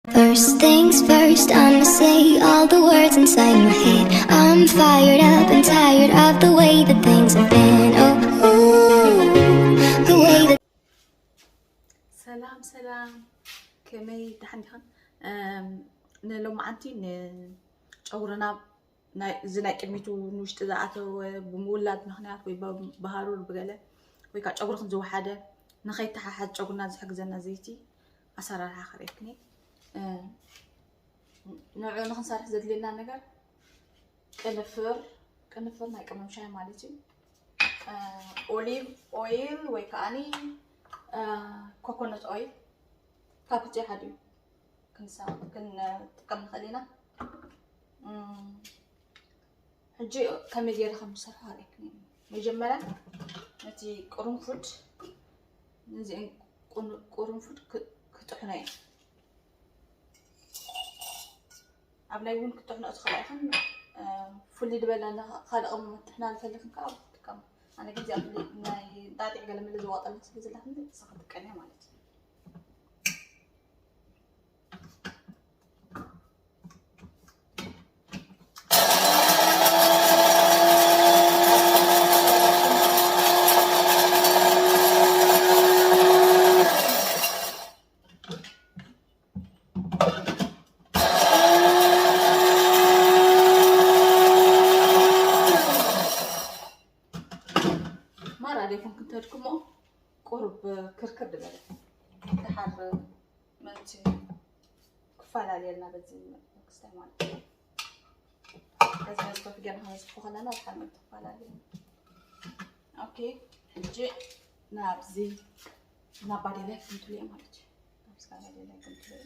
First things first, I'ma say all the words inside my head. I'm fired up and tired of the way that things have been. Oh, ooh, the way that ሰላም ሰላም፣ ከመይ ደሓን ዲኽን? እም፣ ንሎማዓንቲ ንጨጉርና ናይ እዚ ናይ ቅድሚቱ ንውሽጢ ዝኣተወ ብምውላድ ምኽንያት ወይ ብ- ብሃሩር ብገለ ወይ ከዓ ጨጉርኽን ዝወሓደ ንኸይተሓሓዝ ጨጉርና ዝሕግዘና ዘይቲ ኣሰራርሓ ከርእየክን እየ። እም፣ ንዕኡ ንክንሰርሕ ዘድልየና ነገር ቅንፍር፣ ቅንፍር ናይ ቅመም ሻሂ ማለት እዩ። ኦሊቭ ኦይል ወይ ከዓኒ ኮኮነት ኦይል ካብ ክልቲኡ ሓደ እዩ ክንጥቀም ንኽእል ኢና። ሕጂ ከመይ ገይረ ከም ዝሰርሖ ኣርእየክን እየ። መጀመርያ ነቲ ቅርንፉድ ነዚአን ቅርንፉድ ክጥሕኖ እየ። ኣብ ናይ እውን ክትጥሕኖ ትኽእላ ኢኽን። ፍሉይ ዝበለ ካልእ ቅመም ክትጥሕና ዝፈልኽን ከዓ ትጥቀሙ። ኣነ ግን እዚኣ ፍሉይ ናይ እንጣጢዕ ገለመለ ዝዋጠለት ስለ ዘላ ክንዲ ንሳ ክትጥቀም እያ ማለት እዩ። ማራ ደይኮንኩ እንተድክሞ ቁሩብ ክርክር ዝበለ ድሓር ምእንቲ ክፈላለየልና በዚ ክስታይ ማለት እዩ። በዚ መስኮት ገና ከነስፎ ከለና ድሓር ምእንቲ ክፈላለየልና። ኦኬ፣ ሕጂ ናብዚ ናብ ባዴላይ ክንትልዮ ማለት እዩ። ናብዚ ባዴላይ ክንትልዮ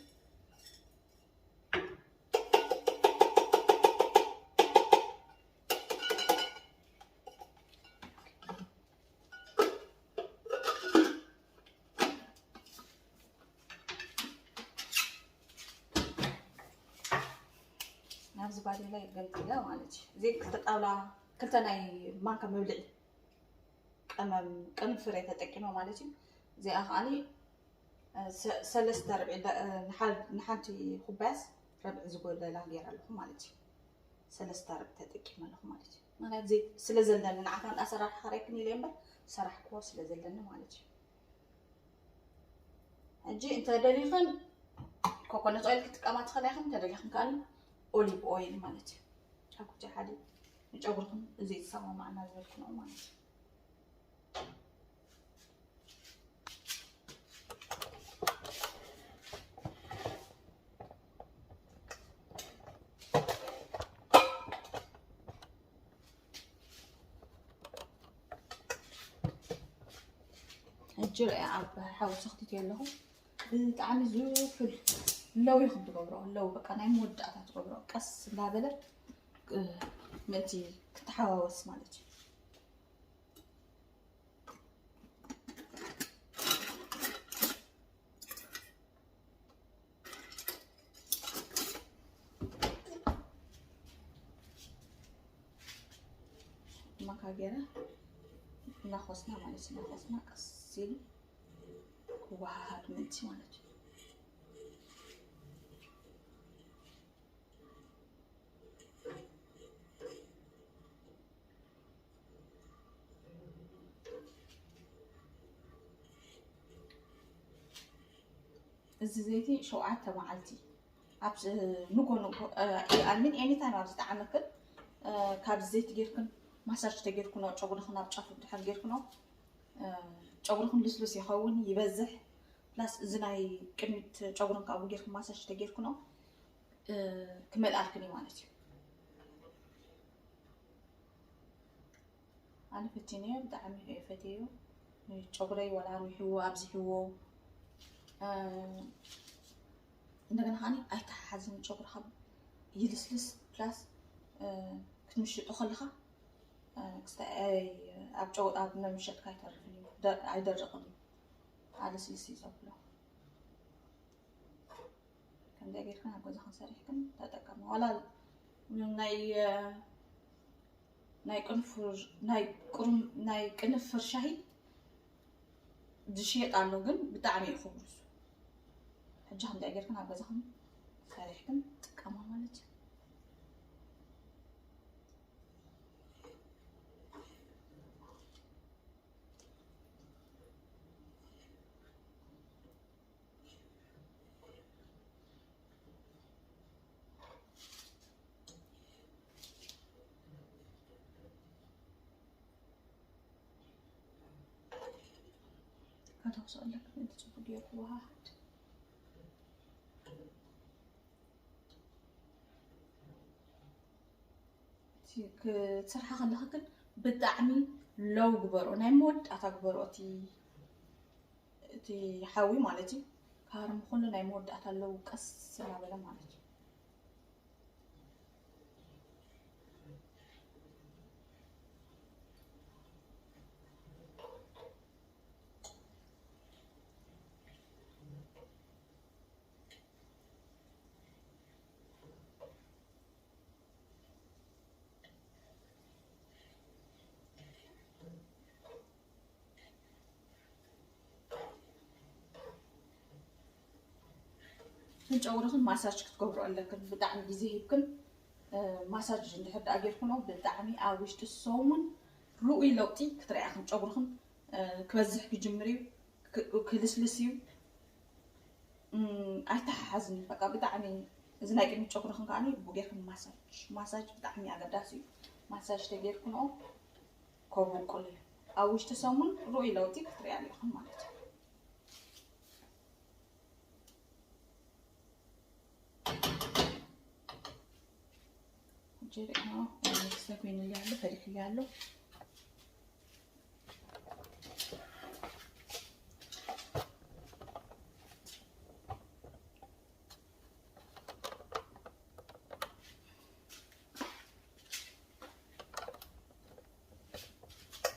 ናብዚ ባዴላ ይገንጥለ ማለት እዩ። እዚ ክልተ ጣውላ ክልተ ናይ ማንካ መብልዒ ቀመም ቅንፍር እየ ተጠቂመ ማለት እዩ። እዚኣ ከዓኒ ሰለስተ ርብዒ ንሓንቲ ኩባያስ ርብዒ ዝጎደላ ገይረ ኣለኹ ማለት እዩ። ሰለስተ ርብዒ ተጠቂመ ኣለኹ ማለት እዩ። ምክንያቱ ስለ ዘለኒ ንዓኻ ኣሰራርሓ ከረክን ኢለ እምበር ሰራሕክዎ ስለ ዘለኒ ማለት እዩ። ሕጂ እንተ ደሊኽን ኮኮነት ኦይል ክትጥቀማ ትኽእላ ኢኽን፣ እንተ ደሊኽን ከኣ ኦሊቭ ኦይል ማለት እዩ። ካብ ክልቲኡ ሓደ ንጨጉርኩም እዚ ይሰማማዕና ዝበልኩኖ ማለት እዩ። ሕጂ ርአ ኣብ ሓዊ ሰኽቲት ኣለኹ። ብጣዕሚ ዝሑል ለው ኢኹም ትገብሮ ለው በቃ ናይ መወዳእታ ትገብሮ ቀስ እንዳበለ ምእንቲ ክትሓዋወስ ማለት እዩ። ማካ ገይረ እናኾስና ማለት እናኾስና ቀስ ኢሉ ክወሃሃድ ምእንቲ ማለት እዩ። እዚ ዘይቲ ሸውዓተ መዓልቲ ኣብ ንጎ ንጎ ኣሚን ኤኒታይም ኣብ ዝጠዓመክን ካብ ዘይቲ ጌርክን ማሳጅ ተጌርክኖ ጨጉርክን ኣብ ጫፉ ድሕር ጌርክኖ ጨጉርክን ልስሉስ ይኸውን ይበዝሕ። ፕላስ እዚ ናይ ቅድሚት ጨጉርን ካብኡ ጌርክን ማሳጅ ተጌርክኖ ክመልኣልክን እዩ ማለት እዩ። ኣነ ፈቲነዮ ብጣዕሚ እየ ፈትየዮ። ጨጉረይ ወላ ንውሕዎ ኣብዚሕዎ እንደገና ከዓኒ ኣይተሓሓዝን ጨጉርኻ ይልስልስ ፕላስ ክትምሽጦ ከለኻ ክስታይ ኣብ ጨው ኣብ መምሸጥካ ኣይተርፍን እዩ ኣይደርቕን እዩ ኣለስልስ እዩ ዘብሎ። ከምዚኣ ጌርክን ኣብ ገዛኽን ሰሪሕክን ተጠቀሙ። ዋላ ናይ ናይ ቅንፍር ናይ ቅሩም ናይ ቅንፍር ሻሂ ዝሽየጥ ኣሎ፣ ግን ብጣዕሚ እዩ ክቡር እሱ። ሕጂ ከምዚኣ ጌርክን ኣብ ገዛኽን ሰሪሕክን ትጥቀማ ማለት እዩ። ከተኩሶ ኣለካ፣ ምእንቲ ጽቡቅ ገይሩ ክወሃሃድ። እቲ ክትሰርሓ ከለኻ ግን ብጣዕሚ ሎው ግበሮ፣ ናይ መወዳእታ ግበሮ። እቲ፣ እቲ ሓዊ ማለት እዩ። ካርም ኩሉ ናይ መወዳእታ ሎው ቀስ እናበለ ማለት እዩ። ንጨጉርኽን ማሳጅ ክትገብሩ ኣለክን። ብጣዕሚ ግዜ ሂብክን፣ እ፣ ማሳጅ እንድሕር ደኣ ጌርክኖ ብጣዕሚ ኣብ ውሽጢ ሰሙን ርኡይ ለውጢ ክትርእያ ክን ጨጉርኽን፣ እ፣ ክበዝሕ ክጅምር እዩ፣ ክ-፣ ክልስልስ እዩ። እም፣ ኣይተሓሓዝን እዩ። በቃ ብጣዕሚ እዚ ናይ ቅድሚ ጨጉርኽን ከኣኒ ብኡ ጌርክን ማሳጅ፣ ማሳጅ ብጣዕሚ ኣገዳሲ እዩ። ማሳጅ ተጌርክንኦ ከቡቁል እዩ። ኣብ ውሽጢ ሰሙን ርኡይ ለውጢ ክትርእያ ኣለኹም ማለት እዩ። ጀሪዕና ክስተ ኮይኑለይ ኣሎ፣ ፈሪሕለይ ኣሎ።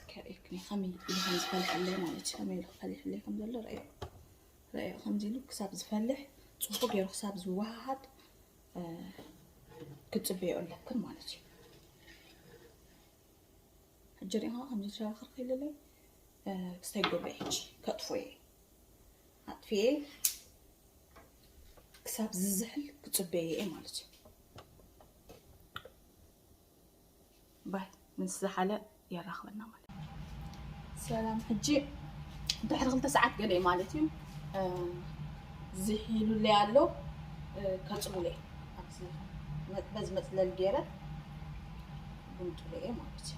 ከርእየክን እየ ከመይ ኢሉ ከም ዝፈልሐለይ ማለት እዩ። ከመይ ኢሉ ክፈልሐለይ ከም ዘሎ ረእዮ። ረእዮ ከምዚ ኢሉ ክሳብ ዝፈልሕ፣ ጽቡቅ ገይሩ ክሳብ ዝወሃሃድ፣ እ፣ ክትጽበዮ ኣለክን ማለት እዩ። ሕጂ ሪኢኻ ከምዚ ሸራኽር ከይለለይ፣ እ፣ ክስታይ ገብረ ሕጂ ከጥፎ እየ። ኣጥፍኤ ክሳብ ዝዝሕል ክጽበዮ እየ ማለት እዩ። ባይ ምስ ዝሓለ የራኽበና ማለት እዩ። ሰላም፣ ሕጂ ድሕሪ ክልተ ሰዓት ገለ ማለት እዩ፣ እ፣ ዝሒሉለይ ኣሎ፣ እ፣ ከጽሉለይ ኣብዚ መ-፣ በዚ መጽለል ገይረ ብንጥሉ እየ ማለት እዩ።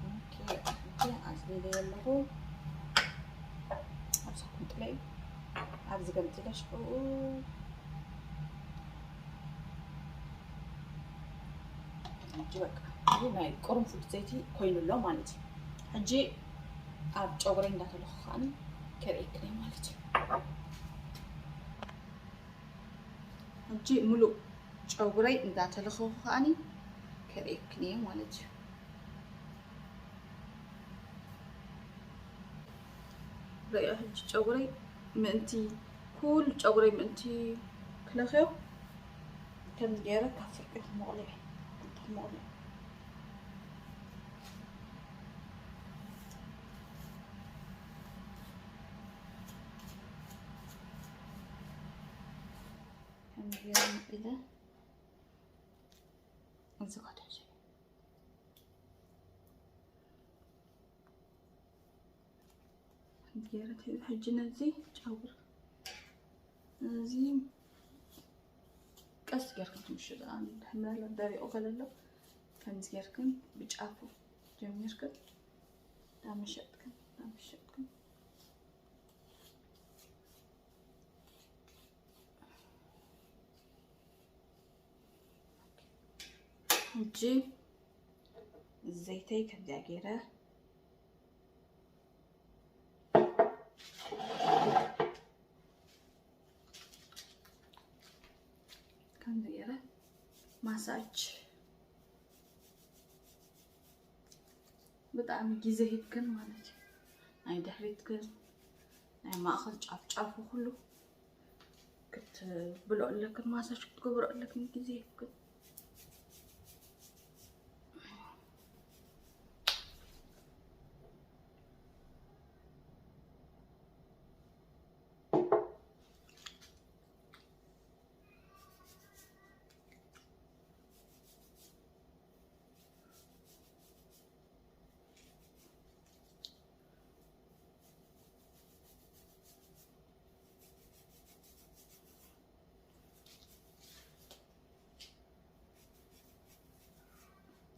ኦኬ፣ ኦኬ፣ ኣጽሊለ ኣለኹ። ኣብዚ ገምጥለይ፣ ኣብዚ ገምጥለ ሽዑ። ሕጂ በቃ፣ እዚ ናይ ቅርንፉድ ዘይቲ ኮይኑ ኣሎ ማለት እዩ። ሕጂ ኣብ ጨጉረይ እንዳተለኹ ከኣኒ ከርእየክን እየ ማለት እዩ። ሕጂ ምሉእ ጨጉረይ እንዳተለኸኹ ከኣኒ ከርእየክን እየ ማለት እዩ። ርእዮ ሕጂ ጨጉረይ ምእንቲ፣ ኩሉ ጨጉረይ ምእንቲ ክለኽዮ ከምዚ ገይረ ካብ ፍርቂ ክመቕሎ እየ። ክመቕሎ እየ። ከምዚ ገይረ መቒለ እዚ ከትሕዞ እየ። ከምዚ ገይረ ትሕዚ ሕጂ ነዚ ጨጉር እዚ ቀስ ጌርክን ትምሽጣ። ሕምራላ ደሪቑ ከለሎ ከምዚ ጌርክን ብጫፉ ጀሚርክን ዳመሸጥክን ዳመሸጥክን ሕጂ ዘይተይ ከምዚኣ ገይረ ከምዚ ገይረ ማሳጅ ብጣዕሚ ግዜ ሂብክን ማለት እዩ። ናይ ድሕሪትክን ናይ ማእኸል ጫፍ ጫፉ ኩሉ ክትብሎ ኣለክን፣ ማሳጅ ክትገብሮ ኣለክን ግዜ ይብክን።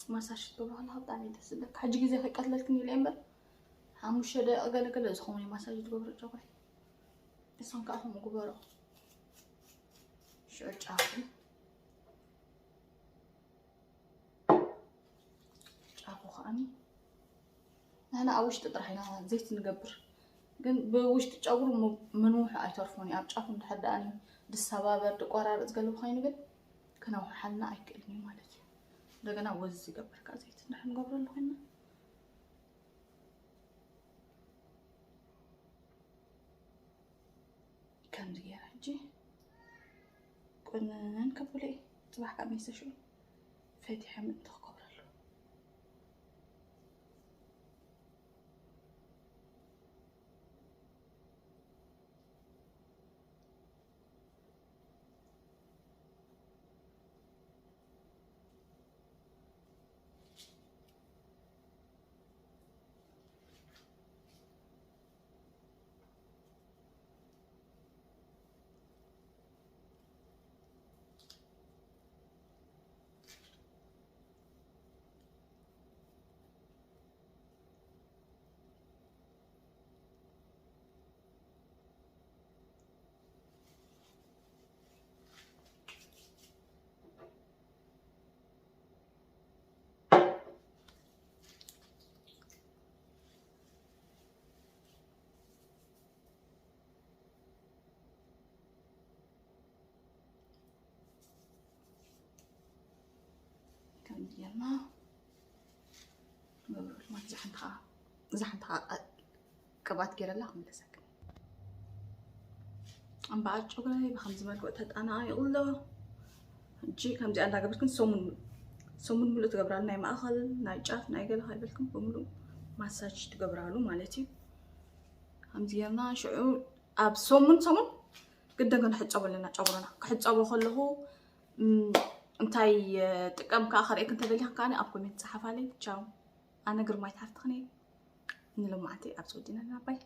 ማሳጅ ክትገብሩ ከለኻ ብጣዕሚ እዩ ደስ ዝብለካ። ሕጂ ግዜ ከይቀትለልክን ኢለ እምበር፣ ሓሙሽተ ደቂቕ ገለ ገለ ዝኸውን እዩ ማሳጅ ዝገብሮ ጨጉሪ። ንስኹም ከኣ ከምኡ ግበሩ። ሽዑ ጫፉ፣ ጫፉ ከኣኒ ንሕና ኣብ ውሽጢ ጥራሕ ኢና ዘይቲ ንገብር፣ ግን ብውሽጢ ጨጉሩ ም-፣ ምንውሑ ኣይተርፎን እዩ። ኣብ ጫፉ እንድሕር ደኣ ድሰባበር ድቆራረፅ ገለ ኮይኑ ግን ክነውሓልና ኣይክእልን እዩ ማለት እዩ። እንደገና ወዝ ዝገብር ከዓ ዘይቲ እንድሕር ንገብረሉ ኮይና ከምዚ ገይረ ሕጂ ቁንን ከብሎ እየ። ፅባሕ ካብ መይሰ ሽዑ ፈቲሐ ምእንቲ ክገብረሉ። ከምዚ ጌርና ንገብረሉ ማለት እዛ ሓንቲ ከዓ፣ እዛ ሓንቲ ከዓ ቅብኣት ገይረላ ክምለሰክን። እምበኣር ጨጉረይ ብከምዚ መልክዑ ተጣናቒቑ ኣሎ። ሕጂ ከምዚኣ እንዳገበርክን ሰሙን፣ ሰሙን ሙሉእ ትገብራሉ፣ ናይ ማእኸል፣ ናይ ጫፍ፣ ናይ ገለ ከይበልክን ብምሉእ ማሳጅ ትገብራሉ ማለት እዩ። ከምዚ ጌርና ሽዑ ኣብ ሰሙን ሰሙን ግድን ክንሕፀቦ ኣለና ጨጉርና። ክሕፀቦ ከለኹ፣ እም፣ እንታይ፣ እ፣ ጥቀም ከዓ ከርእየክን ተደሊኽን ከዓ ኣብ ኮሜንት ጸሓፋለይ። ቻው። ኣነ ግርማዊት ሃፍትኽን እየ። ንሎማዓንቲ ኣብዚ ወዲና ኣለና። ባይ።